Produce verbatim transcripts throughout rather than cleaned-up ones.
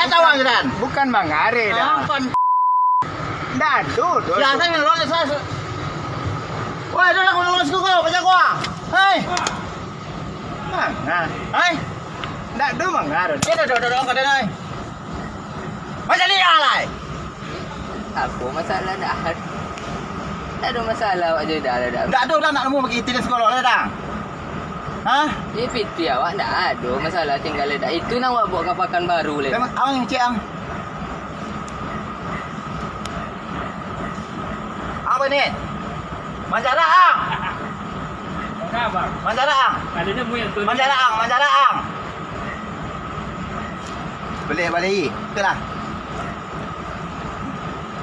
Kata awak, Ran. Bukan mangareh dah. Ampun. Ndak ado doh. Ya, saya lolos, saya. Woi, dah, dah, lolos ko, ko, baca ko. Hei. Nah, nah. Hei. Ndak ado mangareh. Dia dah, dah, dah, dah, dah, dah. Macam ni, alai. Apo masalah dah? Ndak ado masalah awak jo dah, dah, dah. Ndak ado dah nak nemu bagi iti di sekolah lah dah. Hah? Di piti awak ndak ado masalah tinggal dah. Itu nang awak bawa ka Pakanbaru lah. Emang ang cek ang. Apa ni? Manjarak ang. Enggak, Bang. Manjarak ang. Ada nemu yang tu. Manjarak ang, manjarak ang. Boleh balik. Itulah.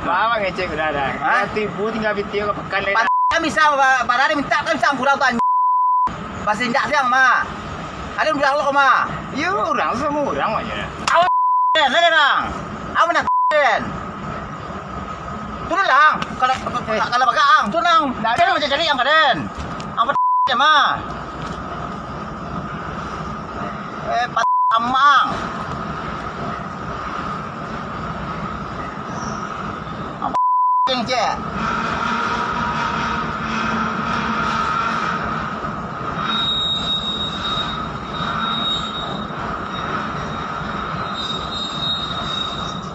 Bawa ngecek udah dah. Hah? Tibu tinggal video ke pekan lain. Pan-, kan bisa, pa-, padahal dia minta kan bisa kurang tu anjing. Pasti indak siang mah. Ada bilang lo mah. Iya, orang sama orang aja. Awak kan ada orang. Apa nak kan? Tu lah. Kalau, kalau, kalau bagang tu nang. Ndak ada. Cari macam cari yang keren. Apa mah? Eh, pat-, amang. Apa yang cek?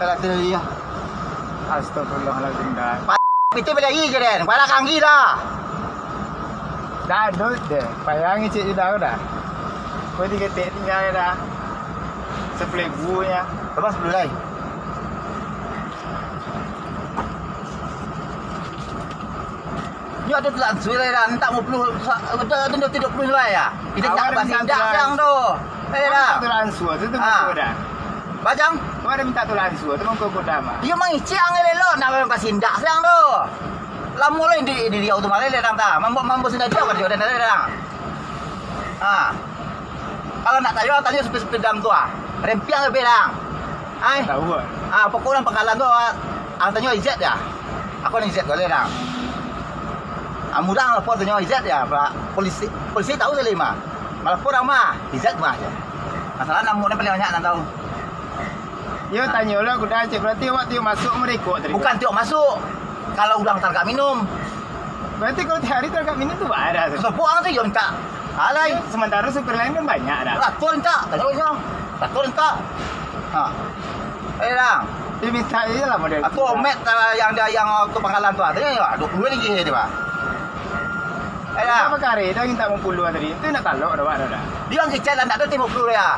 Salah tu dia. Astagfirullahaladzim, dah. Pa-, itu bela i je den. Pala kanggi dah. Dah, dot deh. Payah ngecek je dah, dah. Kau tiga tek tinggal dah. Sepuluh ribu nya. Tambah sepuluh lai. Nyo ado tu langsung lai dah. Minta lima puluh, sa-, ado, ado tiga puluh lai ya. Kita awak tak ado minta basindak tu lah. Siang tu. Eh, dah. Minta tu langsung, tu tu. Ah. Betul dah. Bajang? Kau ada minta tu langsung, tu mangko kau dah mah. Iyo mangicik ang elok, nak basindak siang tu. Lamo lah di, di, di auto malai dah, dah. Mambo, mambo sendiri jauh kan, dah, dah, dah. Ha. Kalau nak tanyo, tanyo supir-supir dam tu ah. Rempiang lebih dah. Ai. Tahu ah. Ah, pokok urang Pangkalan tu ah, ang tanyo Izet ya. Aku ni Izet boleh dah. Ah, murang lapor tanyo Izet ya, Pak. Polisi, polisi tahu sajo mah. Malapor ang mah, Izet mah aja. Masalah namun paling banyak nang tahu. Yo, tanyo lah, kuda cek, berarti awak tiok masuk mereko tadi. Bukan tiok masuk. Kalau urang taragak minum. Berarti kalau tiok hari taragak minum tu barah tu. Sopo ang tu yo minta. Alai. Sementara supir lain kan banyak dah. Ratur minta, tanyo inyo. Ratur minta. Ha. Eh, dah. Dia minta je lah model tu. Aku omet, ah, yang dia, yang tu Pangkalan tu, ah. Tanyo, aduh, dua lagi dia, bah. Eh, dah. Apa kare dah minta lima puluh tadi? Itu nak talok dah, bah, dah, dah. Dia orang kicau lah, nak tu lima puluh ya.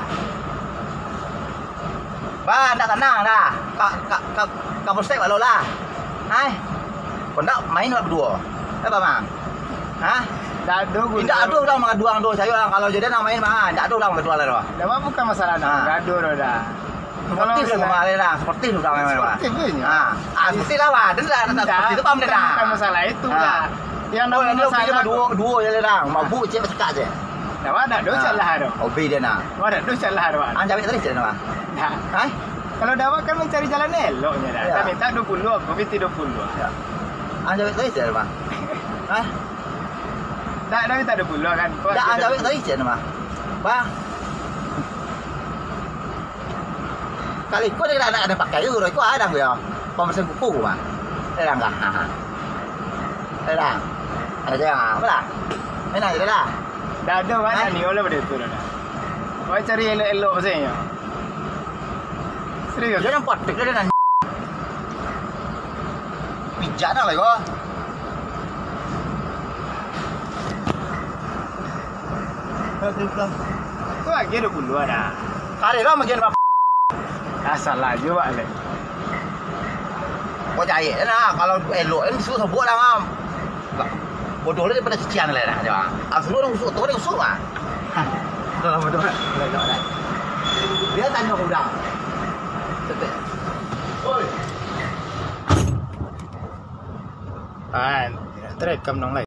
Bah, ndak tanang dah. Ka, ka, ka, ka Polsek balo lah. Hai. Kau ndak main lah berdua. Apa, Mang? Hah? Ndak ado gunonyo. Indak ado urang mangaduang do, sayo lah. Kalau jadi nang main mah, indak ado urang mangaduang lah do. Dah, bukan masalah nak mangaduang do dah. Sportif lah, masalah lah, sportif urang memang. Sportif je. Ha. Ah, sportif lah, wah. Ado lah, tak sportif tu paham dah. Bukan masalah itu lah. Yang nak masalah duo, duo je lah, mabuk cek, cakak je. Dah, wah, dak do salah do. Hobi dia nak. Wah, dak do salah do, wah. Ang jawek tadi cek nama? Dah. Hah? Kalau dah, wah, kan mencari jalan eloknya dah. Ya. Tapi tak dua puluh, aku mesti dua puluh. Ya. Ang jawek tadi cek nama? Hah? Dak, dak minta dua puluh kan. Dak, ang jawek tadi cek nama? Bah. Kali ko dia nak, nak pakai dulu, ko ada ko ya. Pembersih kuku mah. Eh, dah enggak. Ha, ha. Eh, dah. Ada je, ha, apalah. Enak je lah. Dah ada, Wan. Hah? Tani, oleh pada tu dah. Kau cari elok-elok saja. Serius. Dia nampak tik dia nan. Pijak dah lah ko. Tu lagi dua puluh ada. Kali lah bagian apa? Asal aja, Wak, leh. Kau jahit lah. Kalau elok kan suruh sebut lah, ngam. Bodoh lah daripada cician lah dah. Asal orang usuk tu, orang usuk lah. Hah. Dah lama tu, Wak. Dah, dah, dah. Dia tanya aku dah. Tetek. Oi. Ah, terekam dong, lai.